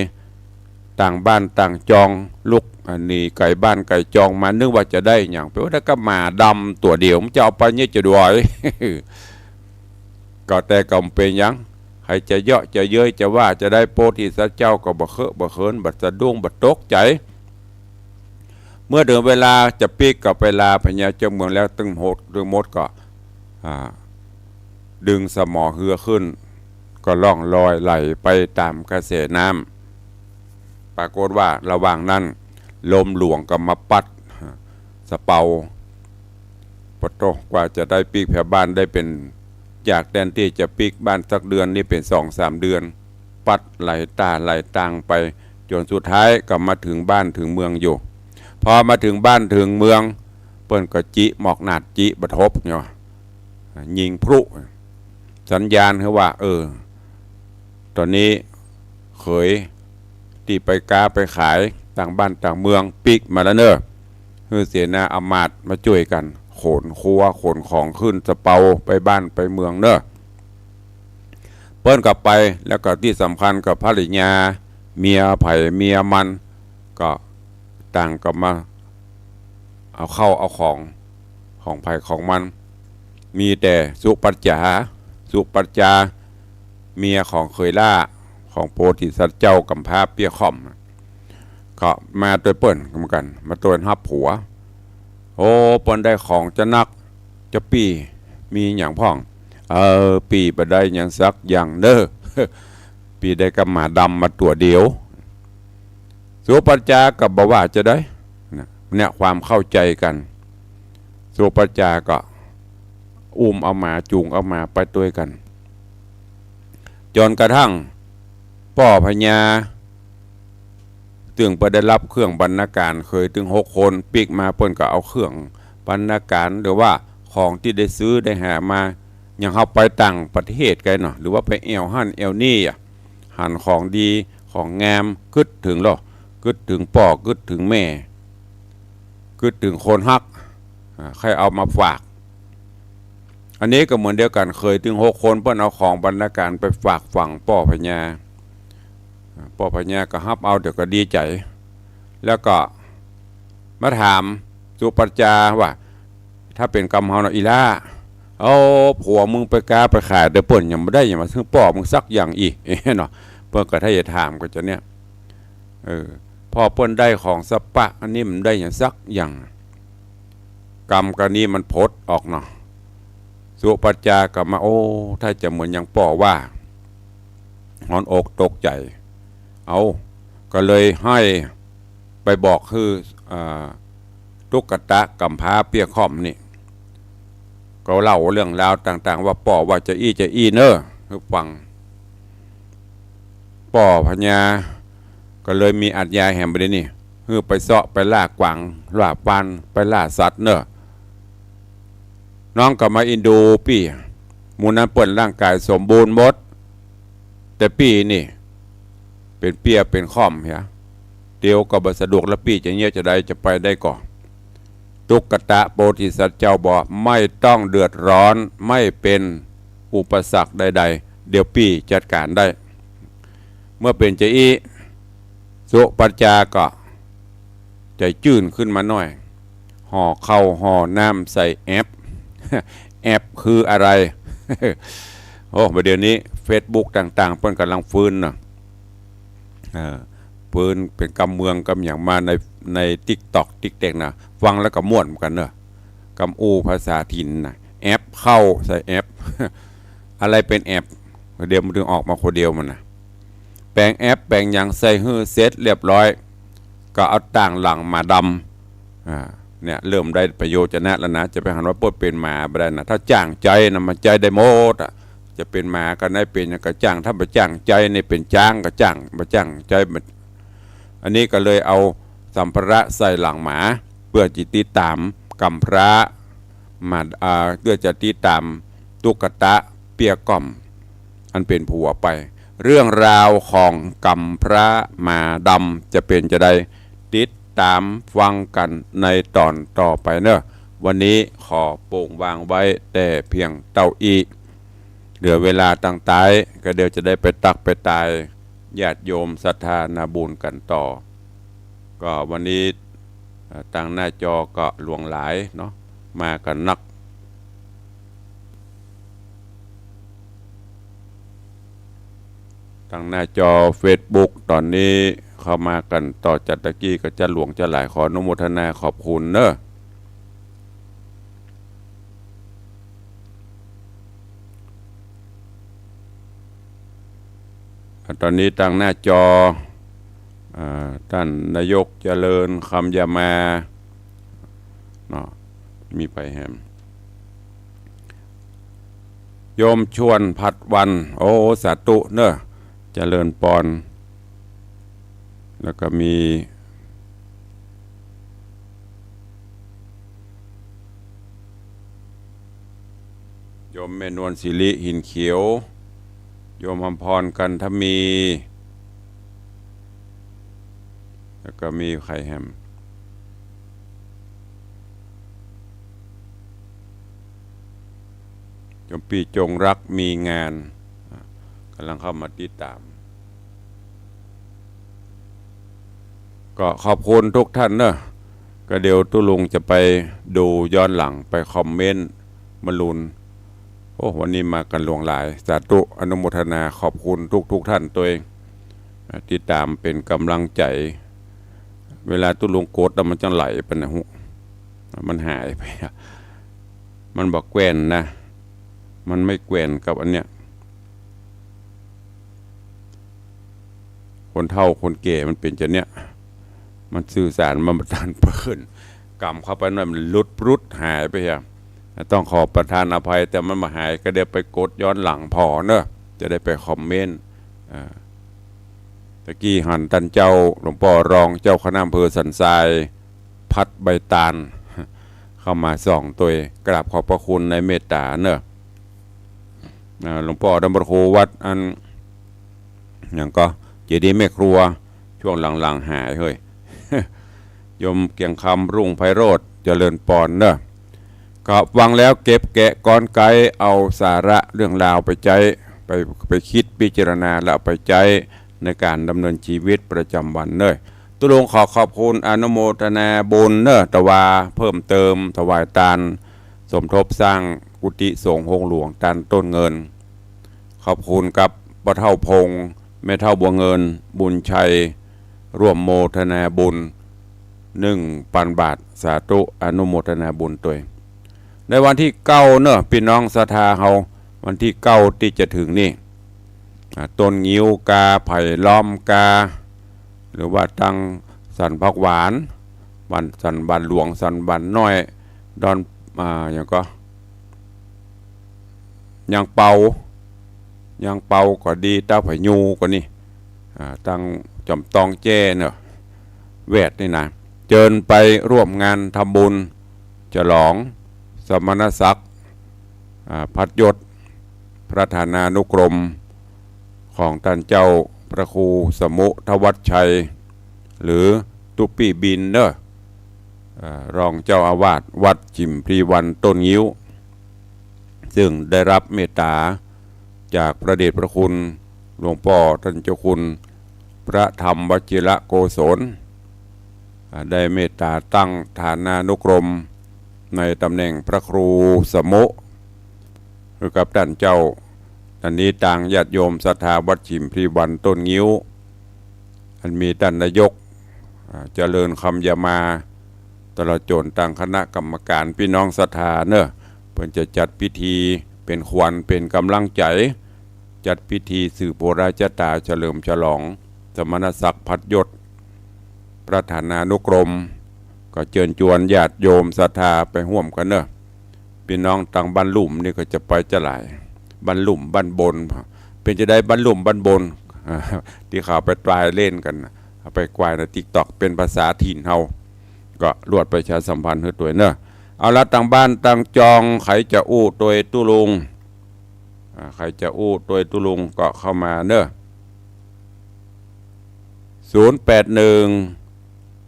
ต่างบ้านต่างจอง ลุก อ่า หนีไก๋บ้านไก๋จองมา นึกว่าจะได้หยัง เป๋นว่าได้ก้าหมาดำตั๋วเดียว มันจะเอาไปเนี่ยจะดวย ก็แต่ก็บ่เป๋นหยัง ใผจะเยาะจะเย้ยจะว่าจะได้ โพธิสัตว์เจ้าก็บ่เคอะบ่เขิน บ่สะดุ้ง บ่ตกใจ๋ เมื่อเถิงเวลาจะปิ๊กก็ไปลาพญาเจ้าเมืองแล้ว ตึงหก ตึงหมดก็ อ่า ดึงสมอเฮือขึ้น ก็ล่องลอยไหลไปต๋ามกระแสน้ำ ปรากฏว่าระหว่างนั้น ลมหลวงก็มาปั๊ดสะเปา ปะโต้ กว่าจะได้ปิ๊กแผบ้านได้เป๋น จากแตนตี้จะปิ๊กบ้านสักเดือน นี่เป๋นสองสามเดือน ปั๊ดไหลต้าไหลตางไป จ๋นสุดท้ายก็มาเถิงบ้านเถิงเมืองอยู่ พอมาเถิงบ้านเถิงเมือง เปิ้นก็จิหมอกหนาด จิบ่าทบเนาะ ยิงพลุ สัญญาณหื้อว่า เออ ต๋อนนี้เขยตี้ไปก๊าไปขายต่างบ้านต่างเมืองปิ๊กมาแล้วเน่อ หื้อเสนาอำมาตย์มาจ้วยกั๋น ขนครัวขนของขึ้นสะเปาไปบ้านไปเมืองเน่อ เปิ้นก็ไป แล้วก็ตี้สำคัญก็ภริยา เมียใผเมียมัน ก็ต่างก็มาเอาเข้าเอาของ ของใผของมัน มีแต่สุปัจจ๋า สุปัจจ๋า เมียของเขยหล้า ของโพธิสัตว์เจ้ากำพร้าเปี้ยค่อม ก็มาตวยเปิ้นเหมือนกั๋น มาตวยฮับผัว โอ้ เปิ้นได้ของจะนัก จะปี้มีหยังพ่อง เออ ปี้บ่ได้หยังสักอย่างเน่อ ปี้ได้ก้าหมาดำมาตั๋วเดียว สุปัจจ๋าก็บ่ว่าจะได้นะ เนี่ยความเข้าใจ๋กั๋น สุปัจจ๋าก็อุ้มเอาหมา จูงเอาหมาไปตวยกั๋น จ๋นกระทั่งป้อพญา ตึงไปได้ฮับเครื่องบรรณาก๋าร เขยตึงหกคนปิ๊กมา เปิ้นก็เอาเครื่องบรรณาก๋าร หรือว่าของตี้ได้ซื้อได้หามา อย่างเฮาไปต่างประเทศไกเนาะ หรือว่าไปแอ่วหั้นแอ่วนี่อะ หันของดีของงาม กึ๊ดเถิงลอ กึ๊ดเถิงป้อ กึ๊ดเถิงแม่ กึ๊ดเถิงคนฮัก อ่า ใค่เอามาฝาก อันนี้ก็เหมือนเดียวกั๋น เขยตึงหกคนเปิ้นเอาของบรรณาก๋ารไปฝากฝังป้อพญา อ่า ป้อพญาก็ฮับเอา เดี๋ยวก็ดีใจ๋ แล้วก็มาถามสุปัจจ๋าว่า ถ้าเป๋นกำเฮาเนาะ อีหล้า เอาผัวมึงไปก๊าไปขาย แต่เปิ้นยังบ่ได้หยังมาเซิ่งป้อมึงสักอย่างอี้ เนาะ เปิ้นก็ถ้าจะถามก็จะเนี่ย เออ พ่อเปิ้นได้ของสะปะ อันนี้มันได้หยังสักอย่าง กำกะนี้มันผดออกเนาะ สุปัจจ๋าก็มา โอ้ ถ้าจะเหมือนอย่างป้อว่า ฮ้อนอกตกใจ๋ เอา ก็เลยหื้อไปบอกคือ อ่า ตุ๊กตะกำพร้าเปี้ยค่อมนี่ ก็เล่าเรื่องราวต่างๆ ว่าป้อว่าจะอี้จะอี้เน่อ หื้อฟัง ป้อพญาก็เลยมีอัธยาแหมบ่าดนี้ หื้อไปเซาะไปล่ากวางล่าปาน ไปล่าสัตว์เน่อ น้องก็มาอินดูปี้ หมู่นั้นเปิ้นร่างก๋ายสมบูรณ์หมด แต่ปี้นี่ เป๋นเปี้ยเป๋นค่อมเหีย เตียวก็บ่สะดวก แล้วปี้จะเยียะจะใด จะไปได้ก่อ ตุ๊กตะโพธิสัตว์เจ้าบอก ไม่ต้องเดือดร้อน ไม่เป็นอุปสรรคใดๆ เดี๋ยวปี้จัดก๋านได้ เมื่อเป๋นจาอี้ สุปัจจาก็ใจ๋จื้นขึ้นมาหน้อย ห่อข้าวห่อน้ำใส่แอป แอปคืออะไร โอ้ บ่าเดี่ยวนี้เฟซบุ๊กต่างๆ เปิ้นก่ำลังฟื้นเนาะ เออ ปืนเป๋นกำเมืองกำหยังมาใน ในติ๊กต็อก ติ๊กเต็กนะ ฟังแล้วก็ม่วนเหมือนกั๋นเนอะ กำอู้ภาษาถิ่นนะ แอปเข้าใส่แอป อะไรเป๋นแอป เดี๋ยวมันถึงออกมาคนเดียวมันนะ แป๋งแอปแป๋งหยังใส่หื้อเสร็จเรียบร้อย ก็เอาตางหลังหมาดำ อ่า เนี่ย เริ่มได้ประโยชน์จะนะแล้วนะ จะไปหันว่าเปิ้นเป๋นหมาบ่ได้นะ ถ้าจ้างใจ๊นะ มันใจ๊ได้หมดอะ จะเป๋นหมาก็ได้ เป๋นหยังก็จ้าง ถ้าบ่จ้างใจ๊นี่เป๋นจ๊างก็จ้าง บ่จ้างใจ๊บ่ อันนี้ก็เลยเอาสัมภาระใส่หลังหมา เปื้อจะติดต๋ามกำพร้าหมา อ่า เปื้อจะติดต๋ามตุ๊กตะเปี้ยก่อม อันเป๋นผัวไป เรื่องราวของกำพร้าหมาดำจะเป๋นจาใด ติดต๋ามฟังกั๋นในต๋อนต่อไปเนอะ วันนี้ขอโป่งวางไว้แต่เพียงเต้าอี้ เหลือเวลาตังต๊าย ก็เดี๋ยวจะได้ไปตักไปตายญาติโยมศรัทธานาบุญกั๋นต่อ ก็วันนี้ เอ่อ ตางหน้าจอก็หลวงหลายเนาะ มากั๋นนัก ตางหน้าจอเฟซบุ๊กต๋อนนี้เข้ามากั๋นต่อจากตะกี้ก็จะหลวงจะหลาย ขออนุโมทนาขอบคุณเนอะ อ่ะ ต๋อนนี้ตางหน้าจอ อ่า ต้านนายกเจริญคำยามา เนาะ มีไปแหม โยมชวนพัดวัน โอ้ สาธุเนอะ เจริญปอน แล้วก็มี โยมแม่นวลสิริ หินเขียว โยมอำพร กันทมี แล้วก็มีใผแหม โยมปี้จงรักมีงาน อ่ะ ก่ำลังเข้ามาติดต๋าม ก็ขอบคุณทุกท่านเนอะ ก็เดี๋ยวตุ๊ลุงจะไปดูย้อนหลัง ไปคอมเมนต์มะลุน โอ้ วันนี้มากั๋นหลวงหลาย สาธุ อนุโมทนาขอบคุณทุกๆ ท่านตวย อ่า ติดต๋ามเป๋นก๋ำลังใจ๋ เวลาตุ๊ลุงกดแล้วมันจะไหลไปนะฮุ มันหายไปอะ มันบ่แกว่นนะ มันไม่แกว่นกับอันเนี้ย คนเฒ่าคนแก่มันเป๋นจาเนี้ย มันสื่อสารมันบ่ตันเปิ้น กำเข้าไปหน่อยมันหลุดปลุดหายไปอะ ต้องขอประทานอภัย แต่มันบ่หาย ก็เดี๋ยวไปกดย้อนหลังผ่อเนอะ จะได้ไปคอมเมนต์ อ่า ตะกี้หันต้านเจ้าหลวงป้อรองเจ้าคณะอำเภอสันทราย พัดใบตาล เข้ามาส่องตวย กราบขอบพระคุณในเมตต๋าเนอะ อ่า หลวงป้อดำรงโควัดอัน หยังก็ เจดีย์แม่ครัว ช่วงหลังๆ หายเฮ้ย โยมเกียงคำ รุ่งไพโรจน์ เจริญปอนเนอะ ก็ฟังแล้วเก็บแกะกรอนไกเอาสาระเรื่องราวไปใจ๊ ไป ไปกึ๊ดพิจารณา แล้วเอาไปใจ๊ในก๋านดำเนินชีวิตประจำวันเนอะ ตุ๊ลุงขอขอบคุณอนุโมทนาบุญเนอะ แต่ว่าเพิ่มเติมถวายตานสมทบสร้างกุฏิสงฆ์โฮงหลวงตานต้นเงิน ขอบคุณกับป้อเฒ่าพงษ์ แม่เฒ่าบัวเงิน บุญชัย ร่วมโมทนาบุญ หนึ่งปันบาท สาธุ อนุโมทนาบุญตวย ในวันตี้เก้าเนอะ ปี้น้องศรัทธาเฮา วันตี้เก้าตี้จะเถิงนี่ อ่า ต้นงิ้วกา ไผ่ล้อมกา หรือว่าตังสันผักหวาน บ้านสันบ้านหลวง สันบ้านน้อย ดอน อ่า หยังก็ ยางเปา ยางเปาก็ดี ตาผะยูก็นี่ อ่า ตังจ๋อมตองแจ้เนอะ แวดนี่นะ เจิญไปร่วมงานทำบุญฉลองสมณศักดิ์ อ่า พัดยศ พระฐานานุกรม ของต้านเจ้าพระครูสมุทวัชชัย หรือตุ๊ปี้บินเนอะ เอ่อ รองเจ้าอาวาสวัดฉิมพลีวรรณต้นงิ้ว ซึ่งได้รับเมตตาจากพระเดชพระคุณหลวงป้อต้านเจ้าคุณพระธรรมวชิรโกศล อ่า ได้เมตตาตั้งฐานานุกรมในตำแหน่งพระครูสมุ คือกับต้านเจ้า อันนี้ตางญาติโยมศรัทธาวัดฉิมพลีวรรณต้นงิ้ว อันมีต้านนายก อ่า เจริญคำยามา ตลอดจ๋นตางคณะกรรมก๋าน ปี้น้องศรัทธาเนาะ เปิ้นจะจัดพิธีเป๋นขวัญเป๋นก๋ำลังใจ๋ จัดพิธีสืบโบราณชะต๋าเฉลิมฉลองสมณศักดิ์พัดยศ พระฐานานุกรม ก็เจิญจวนญาติโยมศรัทธาไปฮ่วมกั๋นเนาะ ปี้น้องตางบ้านลุ่มนี่ก็จะไปจะหลาย บ้านลุ่มบ้านบน เป๋นจาใดบ้านลุ่มบ้านบน อ่า ตี้เขาไปตรายเล่นกั๋น เอาไปกวายในติ๊กต็อก เป๋นภาษาถิ่นเฮา ก็ลวดประชาสัมพันธ์หื้อตวยเนาะ เอาละ ตางบ้านตางจอง ใผจะอู้ตวยตุ๊ลุง อ่า ใผจะอู้ตวยตุ๊ลุงก็เข้ามาเนาะ ศูนย์แปดหนึ่ง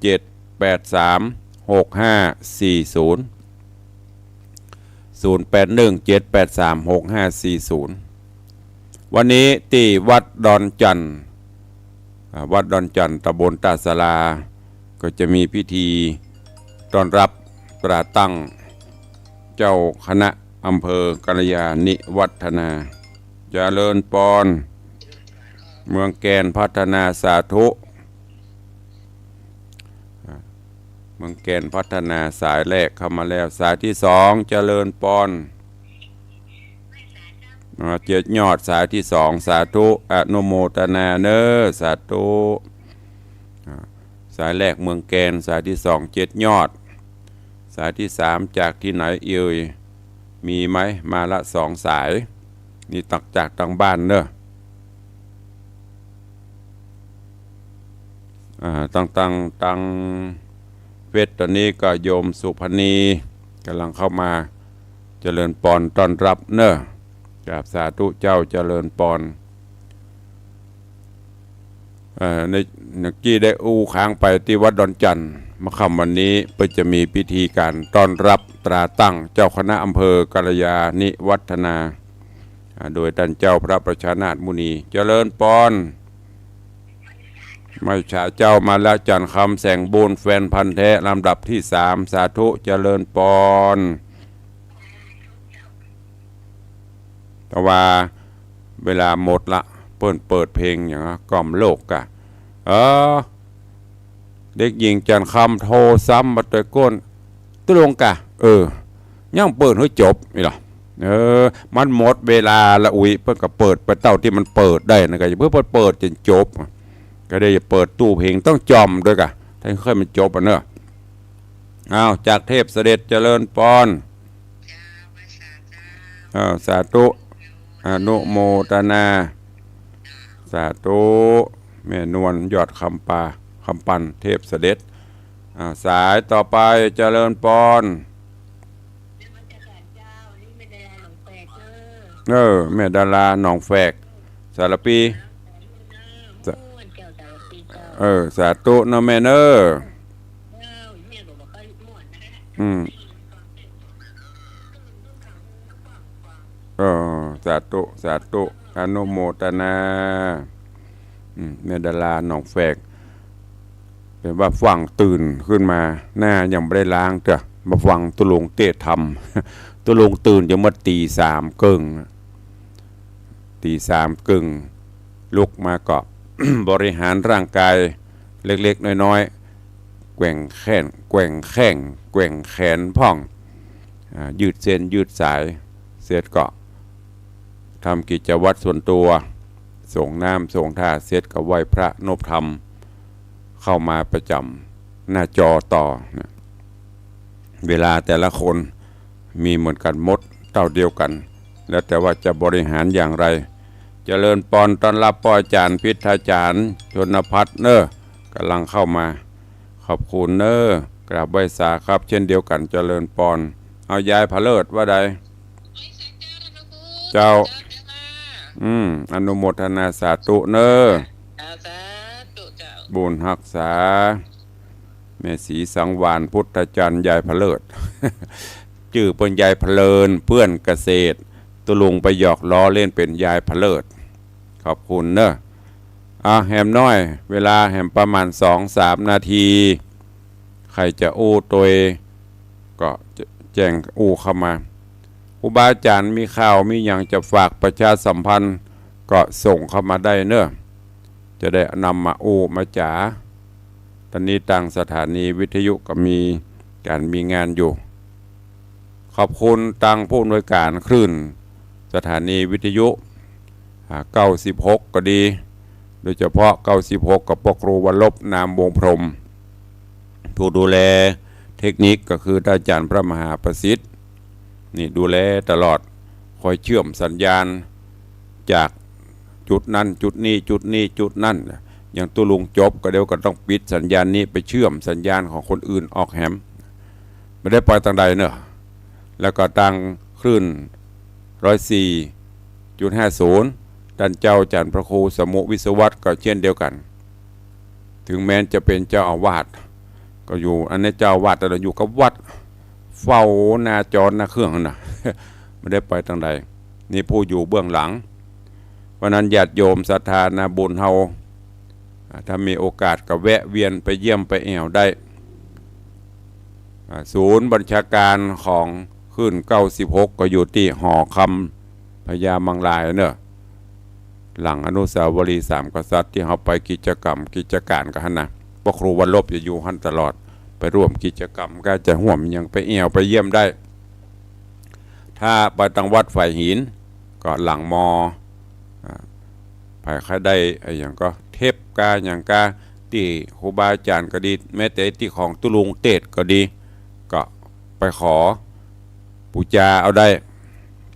เจ็ดแปดสาม หกห้าสี่ศูนย์ ศูนย์แปดหนึ่ง เจ็ดแปดสาม หกห้าสี่ศูนย์ วันนี้ตี้วัดดอนจั่น อ่า วัดดอนจั่น ต๋ำบลต้าศาลา ก็จะมีพิธีต้อนรับตราตั้งเจ้าคณะอำเภอกัลยาณิวัฒนา เจริญปอน เมืองแกนพัฒนา สาธุ อ่า เมืองแกนพัฒนา สายแรกเข้ามาแล้ว สายตี้สอง เจริญปอน อ่า เจ็ดยอด สายตี้สอง สาธุ อนุโมทนาเนาะ สาธุ อ่า สายแรกเมืองแกน สายตี้สอง เจ็ดยอด สายตี้สาม จากตี้ไหนเอ่ย มีไหม มาละสองสาย นี่ตักจากตางบ้านเนาะ อ่า ตาง ตาง ตางเฟซต๋อนนี้ก็โยมสุพรรณีก๋ำลังเข้ามา เจริญปอนต้อนรับเนาะ กราบสาธุเจ้า เจริญปอน เอ่อ ใน เมื่อกี้ได้อู้ค้างไปตี้วัดดอนจั่น เมื่อค่ำวันนี้เปิ้นจะมีพิธีก๋านต้อนรับตราตั้งเจ้าคณะอำเภอกัลยาณิวัฒนา อ่า โดยต้านเจ้าพระประชานาถมุนี เจริญปอน ไม่ช้าเจ้า มาแล้ว จันทร์คำ แสงบุญ แฟนพันธุ์แท้ลำดับตี้สาม สาธุ เจริญปอน แต่ว่าเวลาหมดละ เปิ้นเปิดเพลงหยังอะ กล่อมโลกกะ เออ เด็กหญิงจันทร์คำโทรซ้ำมาตวยก้น ตุ๊ลุงกะ เออ ยังเปิดหื้อจบนี่ลอ เออ มันหมดเวลาละอุ๊ย เปิ้นก็เปิดไปเต้าตี้มันเปิดได้นะ ก็อย่าเพิ่งเปิด เปิดจ๋นจบ ก็ได้เปิดตู้เพลงต้องจ่อมตวยกะ ถ้าหื้อมันจบอะเนาะ อ้าว จากเทพเสด็จ เจริญปอน เอ่อ สาธุ อนุโมทนา สาธุ แม่นวล ยอดคำปา คำปัน เทพเสด็จ อ่า สายต่อไป เจริญปอน เออ แม่ดาราหนองแฝก สารพี สา เออ สาธุเนาะแม่เนาะ อืม เออ สาธุ สาธุ อนุโมทนา อืม แม่ดาราหนองแฝก เป๋นว่าฟั่งตื่นขึ้นมา หน้ายังบ่ได้ล้างเตื้อ มาฟั่งตุ๊ลุงเตศน์ธรรม ตุ๊ลุงตื่นยังเมื่อตี๋สามเกิ่ง ตี๋สามเกิ่ง ลุกมาก็ บริหารร่างกายเล็กๆ น้อยๆ แกว่งแข้ง แกว่งแข้ง แกว่งแขนพ่อง อ่า ยืดเส้นยืดสาย เสร็จก็ทำกิจวัตรส่วนตัว สรงน้ำสรงท่า เสร็จก็ไหว้พระนบธรรม เข้ามาประจ๋ำหน้าจอต่อนะ เวลาแต่ละคนมีเหมือนกั๋นหมด เต้าเดียวกั๋น แล้วแต่ว่าจะบริหารอย่างไร เจริญปอนต้อนรับป้ออาจ๋ารย์พิทยาจารย์ชนพัฒน์เนาะ ก่ำลังเข้ามา ขอบคุณเนาะ กราบไหว้สาครับ เช่นเดียวกั๋น เจริญปอน เอายายผะเลิศว่าใด เจ้า อืม อนุโมทนาสาธุเนาะ สาธุเจ้า บุญฮักษา แม่ศรีสังวาลย์ พุทธจันทร์ ยายผะเลิด จื้อเปิ้นยายเพลิน เปื้อนเกษตร ตุ๊ลุงไปหยอกล้อเล่นเป๋นยายผะเลิด ขอบคุณเนอะ อ่ะ แหมน้อย เวลาแหมประมาณสองสามนาที ใผจะอู้ตวยก็แจ้งอู้เข้ามา ครูบาอาจ๋ารย์มีข่าวมีหยังจะฝากประชาสัมพันธ์ก็ส่งเข้ามาได้เนอะ จะได้นำมาอู้มาจ๋า ต๋อนนี้ตางสถานีวิทยุก็มีก๋านมีงานอยู่ ขอบคุณตางผู้อำนวยก๋านคลื่นสถานีวิทยุ อ่า เก้าสิบหก ก็ดี โดยเฉพาะ เก้าสิบหก กับป้อครูวรรบ นามวงศ์พรหม ผู้ดูแลเทคนิคก็คือต้านอาจ๋ารย์พระมหาประสิทธิ์ นี่ดูแลตลอด คอยเชื่อมสัญญาณจากจุดนั้นจุดนี้ จุดนี้จุดนั้น อย่างตุ๊ลุงจบก็เดี๋ยวก็ต้องปิดสัญญาณนี้ไปเชื่อมสัญญาณของคนอื่นออกแหม บ่ได้ไปตางใดเนอะ แล้วก็ตางคลื่น ร้อยสี่จุดห้าศูนย์ ต้านเจ้าอาจ๋ารย์พระครูสมุห์ วิศวัตร ก็เช่นเดียวกั๋น ถึงแม้จะเป๋นเจ้าอาวาส ก็อยู่ อันนี้เจ้าอาวาสแต่ละอยู่กับวัด เฝ้าหน้าจอหน้าเครื่องนั่นน่ะ บ่ได้ไปตางใด นี่ผู้อยู่เบื้องหลัง เพราะนั้นญาติโยมศรัทธานาบุญเฮา อ่า ถ้ามีโอกาสก็แวะเวียนไปเยี่ยมไปแอ่วได้ อ่า ศูนย์บัญชาการของคลื่น เก้าสิบหก ก็อยู่ตี้หอคำพญามังรายเนอะ หลังอนุสาวรีย์สามกษัตริย์ตี้เฮาไปกิจกรรมกิจก๋านกั๋นหั้นนะ ป้อครูวรรบจะอยู่หั้นตลอด ไปร่วมกิจกรรมก็จะฮ่วมหยังไปแอ่วไปเยี่ยมได้ ถ้าไปตางวัดฝายหินก็หลังมอ อ่า ใผใค่ได้อะหยังก็เทปกาหยังกา ตี้ครูบาอาจ๋ารย์ก็ดี แม้แต่ตี้ของตุ๊ลุงเตศน์ก็ดี ก็ไปขอปู๋จาเอาได้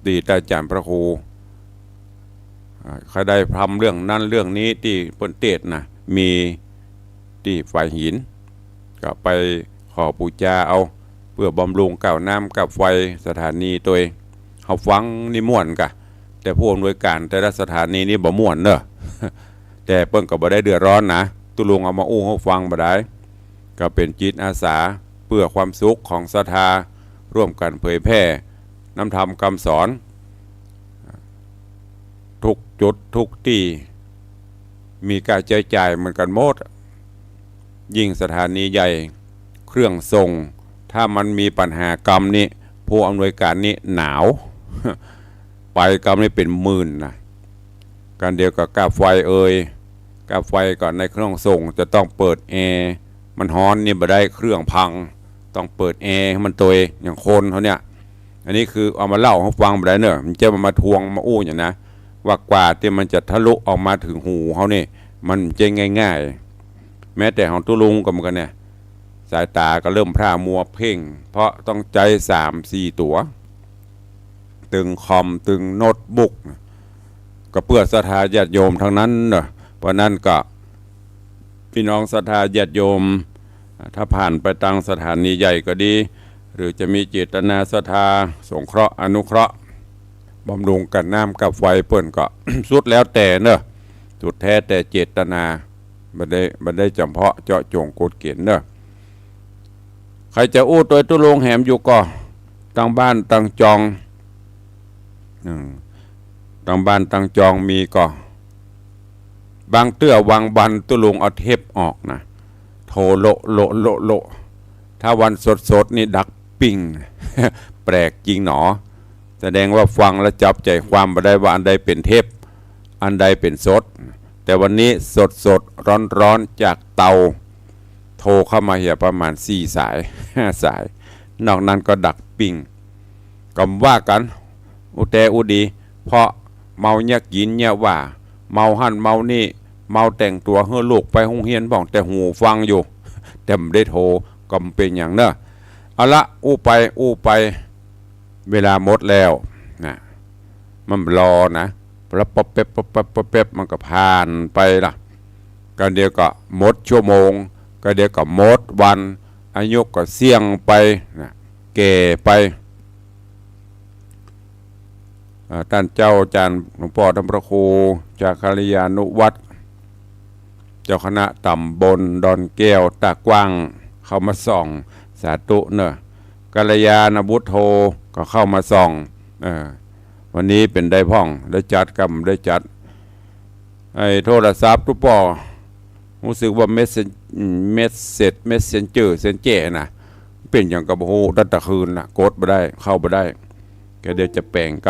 ตี้ต้านอาจ๋ารย์พระครู อ่า ใค่ได้ธรรมเรื่องนั้นเรื่องนี้ตี้เปิ้นเตศน์นะ มีตี้ฝายหิน ก็ไปขอปู๋จาเอา เปื้อบำรุงก้าวน้ำก้าวไฟสถานีตวย เฮาฟังนี่ม่วนกะ แต่ผู้อำนวยก๋านแต่ละสถานีนี่บ่ม่วนเนอะ แต่เปิ้นก็บ่ได้เดือดร้อนนะ ตุ๊ลุงเอามาอู้หื้อฟังบ่ดาย ก็เป๋นจิตอาสาเปื้อความสุขของศรัทธา ร่วมกั๋นเผยแผ่นำธรรมกำสอน ทุกจุดทุกตี้ มีก้าใจ๊จ่ายเหมือนกั๋นหมด ยิ่งสถานีใหญ่ เครื่องส่ง ถ้ามันมีปัญหากำนี่ ผู้อำนวยก๋านนี่หนาว ไปกำนี่เป๋นหมื่นนะ ก๋านเดียวกับก้าไฟเอย ก้าไฟก็ในเครื่องส่งจะต้องเปิดแอร์ มันฮ้อนนี่บ่ได้ เครื่องพัง ต้องเปิดแอร์หื้อมันตวย อย่างคนเฮาเนี่ย อันนี้คือเอามาเล่าหื้อฟังบ่ดายเนอะ บ่ใจ้มา มาทวงมาอู้หยังนะ ว่ากว่าตี้มันจะทะลุออกมาเถิงหูเฮานี่ มันบ่ใจ้ง่ายๆ แม้แต่ของตุ๊ลุงก็เหมือนกั๋นเนี่ย สายต๋าก็เริ่มพร่ามัวเพ่ง เพราะต้องใจ๊สามสี่ตั๋ว ตึงคอม ตึงโน้ตบุ๊ก ก็เปื้อศรัทธาญาติโยมตังนั้นเนอะ เพราะนั้นก็ ปี้น้องศรัทธาญาติโยม ถ้าผ่านไปตางสถานีใหญ่ก็ดี หรือจะมีเจตนาศรัทธาสงเคราะห์อนุเคราะห์ บำรุงก้าน้ำก้าไฟเปิ้นก็ สุดแล้วแต่เนอะ สุดแท้แต่เจตนา บ่ได้ บ่ได้จ๋ำเพาะเจาะจ๋งกฎเก๋ณฑ์เนอะ ใผจะอู้ตวยตุ๊ลุงแหมอยู่ก่อ ตางบ้านตางจอง อืม ตางบ้านตางจองมีก่อ บางเตื้อบางบันตุ๊ลุงเอาเทปออกนะ โทรโละโละโละโละ ถ้าวันสดๆ นี่ดังปิ้ง แปลกจริงหนอ แสดงว่าฟังแล้วจับใจ๋ความบ่ได้ว่าอันใดเป๋นเทป อันใดเป๋นสด แต่วันนี้สดๆ ร้อนๆ จากเตา โทรเข้ามาเหียประมาณสี่สาย ห้าสาย นอกนั้นก็ดังปิ้ง ก็ว่ากั๋น อู้แต๊อู้ดี เพราะเมาเยียะกิ๋นเยียะว่า เมาหั้นเมานี่ เมาแต่งตั๋วหื้อลูกไปโฮงเฮียนพ่อง แต่หูฟังอยู่ แต่บ่ได้โทร ก็บ่เป๋นหยังเนอะ เอาละ อู้ไป อู้ไป เวลาหมดแล้วนะ มันบ่รอนะ แล้วป๊อบแป๊บ ป๊อบแป๊บ ป๊อบแป๊บ มันก็ผ่านไปละ ก้าเดียวก็หมดชั่วโมง ก้าเดียวก็หมดวัน อายุก็เสี้ยงไปนะ แก่ไป อ่า ต้านเจ้าอาจ๋ารย์หลวงป้อต้านพระครูจาคริยานุวัฒน์ เจ้าคณะต๋ำบลดอนแก้วต้ากว้าง เข้ามาส่อง สาธุเน่อ กัลยาณบุตโธก็เข้ามาส่อง เออ วันนี้เป๋นใดพ่อง ได้จัดกำ ได้จัด ไอ้โทรศัพท์ตุ๊ป้อ ฮู้สึกว่าเมสเซน เมสเซจ เมสเซนเจอร์ เซนเจอร์น่ะ เป๋นหยังก็บ่ฮู้ ตั้งแต่คืนน่ะ กดบ่ได้ เข้าบ่ได้ ก็เดี๋ยวจะแป๋งก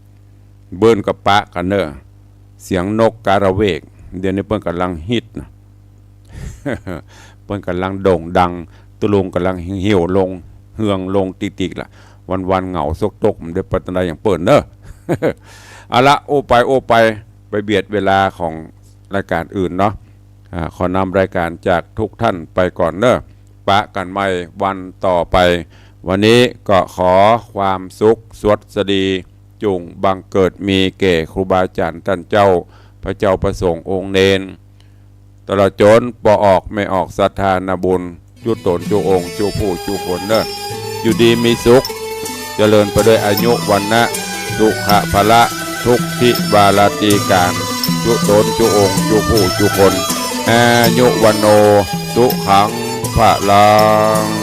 ำ เปิ้นก็ปะกั๋นเน่อ เสียงนกกาละเวก เดี๋ยวนี้เปิ้นก่ำลังฮิตน่ะ เปิ้นก่ำลังโด่งดัง ตุ๊ลุงก่ำลังเหี่ยวลง เฮืองลงติ๊กๆ ละ วันๆ เหงาซกตก บ่ได้ไปตางใดอย่างเปิ้นเน่อ เอาละ อู้ไปอู้ไป ไปเบียดเวลาของรายการอื่นเนาะ อ่า ขอนำรายการจากทุกท่านไปก่อนเน่อ ปะกั๋นใหม่วันต่อไป วันนี้ก็ขอความสุขสวัสดี จุ่งบังเกิดมีแก่ครูบาอาจ๋ารย์ต้านเจ้า พระเจ้าพระสงฆ์องค์เณร ตลอดจ๋นป้อออกแม่ออกศรัทธานาบุญ จุ๊ต๋นจุ๊องค์จุ๊ผู้จุ๊คนเน่อ อยู่ดีมีสุข เจริญไปด้วยอายุวรรณะ สุขะพละ ทุกขิวาราตรีก๋าน จุ๊ต๋นจุ๊องค์จุ๊ผู้จุ๊คน อายุวัณโณ สุขังพลัง